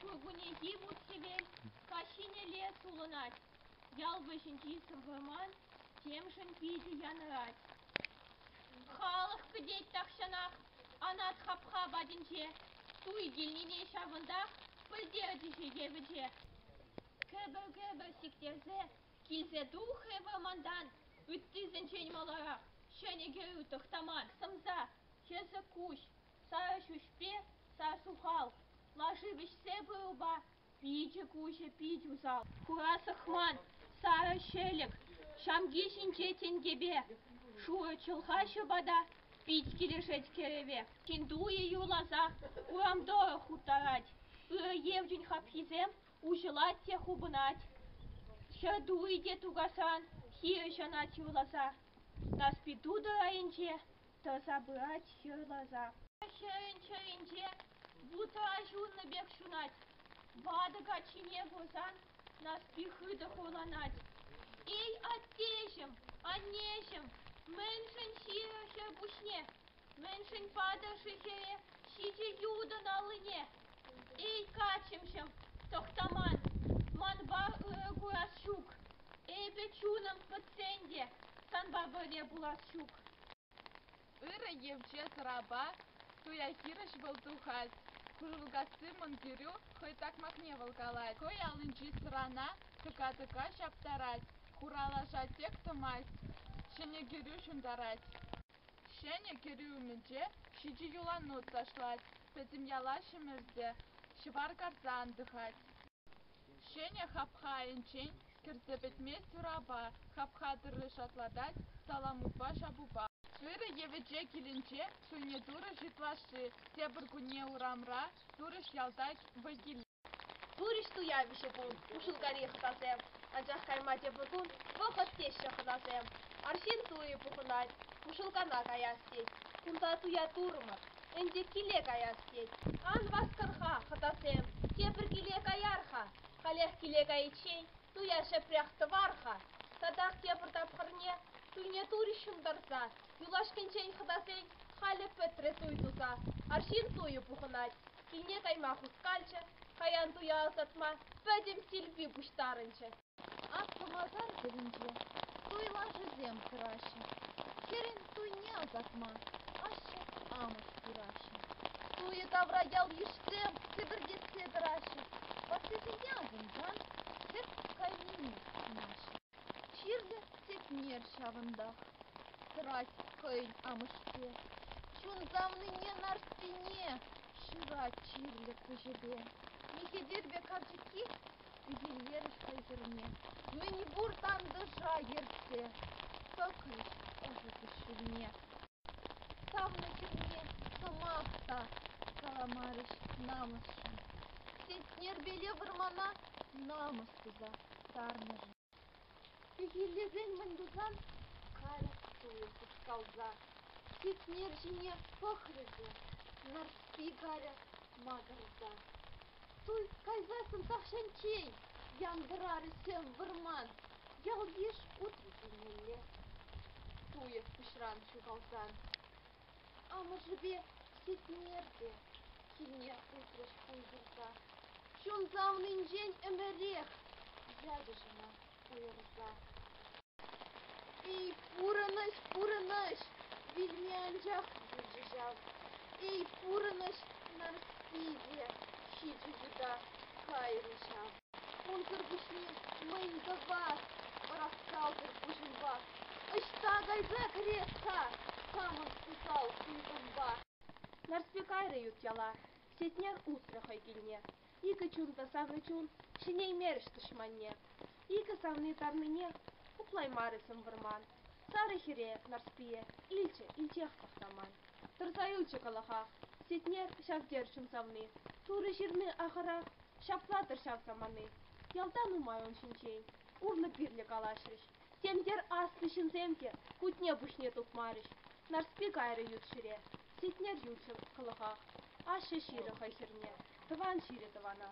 Ҫуркуннехи вут-хӗвел каҫхинелле сулӑнать, ял вӗҫӗнчи сӗм вӑрман темшӗн питӗ янӑрать. Халӑх кӗтет тахҫанах анат хапха патӗнче, туй килнине ҫавӑнтах пӗлтерчӗҫ евӗче. Кӗпӗр-кӗпӗр сиктерсе килсе тухрӗ вӑрмантан ыттисенчен маларах ҫӗнӗ кӗрӳ Тӑхтаман. Сӑмса, хӗсӗк куҫ, сарӑ ҫӳҫпе сар сухал, лаши вӗҫсе пырупа пичӗ-куҫӗ пит усал. Хура сӑхман, сарӑ ҫӗлӗк, ҫамки ҫинче тенкепе, шурӑ чӑлха ҫӑпата пит килӗшет кӗрӗве. Ҫын туйӗ юрласа урам тӑрӑх уттарать, ырӑ евчӗн хапхисем уҫӑлать те хупӑнать. Хӗр туйӗ те тукасран хирӗҫ ӑнать юрласа. Нарспи тутӑр айӗнче тӑрса пырать юрласа. Хӗрӗн чӗринче вутра ҫуннӑ пек ҫунать. Ватӑ каччине курсан Нарспи хытӑ хурланать. Эй, аттеҫӗм, аннеҫӗм, мӗншӗн ҫирӗр хӗр пуҫне? Мӗншӗн патӑр-ши хӗре ҫичӗ ютӑн аллине? Эй, каччӑмҫӑм, Тӑхтаман, манпа ырӑ курас ҫук. Эпӗ чунӑм пӗтсен те санпа пӗрле пулас ҫук. Ырӑ евче сӑрапа туя хирӗҫ вӑл тухать. Хушӑлкасси мӑн кӗрӳ хӑй такмакне вӑл калать. Хӑй аллинчи сӑрана тӑка-тӑка ҫаптарать, хура лаша тек тӑмасть, ҫӗнӗ кӗрӳ ҫунтарать. Ҫӗнӗ кӗрӳ умӗнче ҫичӗ юланут ташлать, пӗтӗм яла ҫӗмӗрсе ҫӑвар карса антӑхать. Ҫӗнӗ хапха айӗнчен кӗрсе пӗтмест урапа, хапха тӑрри шатлатать саламутпа шапупа. Ырӑ евӗче килӗнче туйне турӗҫ ытлашши, тепӗр кунне урамра турӗҫ ялта вӑй килли. Турӗҫ туя виҫӗ кун Хушӑлкари хӑтасем, анчах кайма тепӗр кун вӑхӑт теҫҫӗ хӑнасем. Арҫын туйӗ пухӑнать, Хушӑлкана каяс тет. Кунта туя турӑмӑр, ӗнтӗ киле каяс тет. Ан васкӑр-ха, хӑтасем, тепӗр киле каяр-ха. Халех киле кайиччен туя шепрех тӑвар-ха. Татах тепӗр тапхӑрне туйне турӗҫ ҫунтарса. Юлашкинчен хӑтасен халӗ пӗтрӗ туй туса. Арҫын туйӗ пухӑнать, килне кайма хускалчӗ, каян туя ӑсатма пӗтӗм Силпи пуҫтарӑнчӗ. Аслӑ масар тӗлӗнче туй лашисем тӑраҫҫӗ. Хӗрӗн туйне ӑсатма ашшӗ-амӑш пыраҫҫӗ. Туйӗ тавра ял-йышсем хӗпӗртесе тӑраҫҫӗ. Ваттисене асӑнсан хӗр кайнине сунаҫҫӗ. Чирлӗ Сетнер ҫавӑнтах тӑрать хӑйӗн амӑшпе. Чун савнине Нарспине шырать чирлӗ куҫӗпе. Михетерпе карчӑкки ӳпелерӗҫ хӑй хӗрне. Мӗнпур тантӑша ертсе тӑкрӗҫ ӑшӑ куҫҫульне. Савнӑ хӗрне сӑмах та каламарӗҫ намӑсшӑн. Сетнерпеле вӑрмана намӑс туса тарнӑшӑн. Пехиллесен мӗн тусан карӗ туйӑ хускалса. Сетнер ҫине пӑхрӗ те Нарспи карӗ макӑрса. Туй кайсассӑн тахҫанччен янтӑрарӗ сӗм вӑрман, ял-йыш утрӗ килнелле. Туйӑ куҫран ҫухалсан амӑшӗпе Сетнер те килне утрӗҫ хуйхӑрса. Чун савнинчен ӗмӗрех ячӗҫ ӑна уйӑрса. Эй, пурӑнӑҫ, пурӑнӑҫ, вилме анчах юлчӗ ҫав. Эй, пурӑнӑҫ, Нарспи те ҫичӗ юта кайрӗ ҫав. Унсӑр пуҫне мӗн тӑвас ӑраскалсӑр пуҫӑмпа? Ӑҫта кайса кӗрес-ха хамӑн усал ыйтӑмпа? Нарспи кайрӗ ют яла, Сетнер утрӗ хӑй килне. Икӗ чун та савнӑ чун ҫӗнеймерӗҫ тӑшманне. Икӗ савни тарнине хуплаймарӗ сӗм вӑрман. Сарӑ хӗре, Нарспие, илчӗ, илчех Тӑхтаман. Тӑрса юлчӗ кӑлӑхах, Сетнер ҫав тер чун савни. Турӑ ҫырни ахӑрах, ҫапла-тӑр ҫав самани. Ялта нумай ун ҫинчен урлӑ-пирлӗ калаҫрӗҫ. Тем-тер аслӑ ҫынсем те кутне-пуҫне тупмарӗҫ. Нарспи кайрӗ ют ҫӗре, Сетнер юлчӗ кӑлӑхах. Ашшӗ ҫирӗ хӑй хӗрне, тӑван ҫирӗ тӑвана.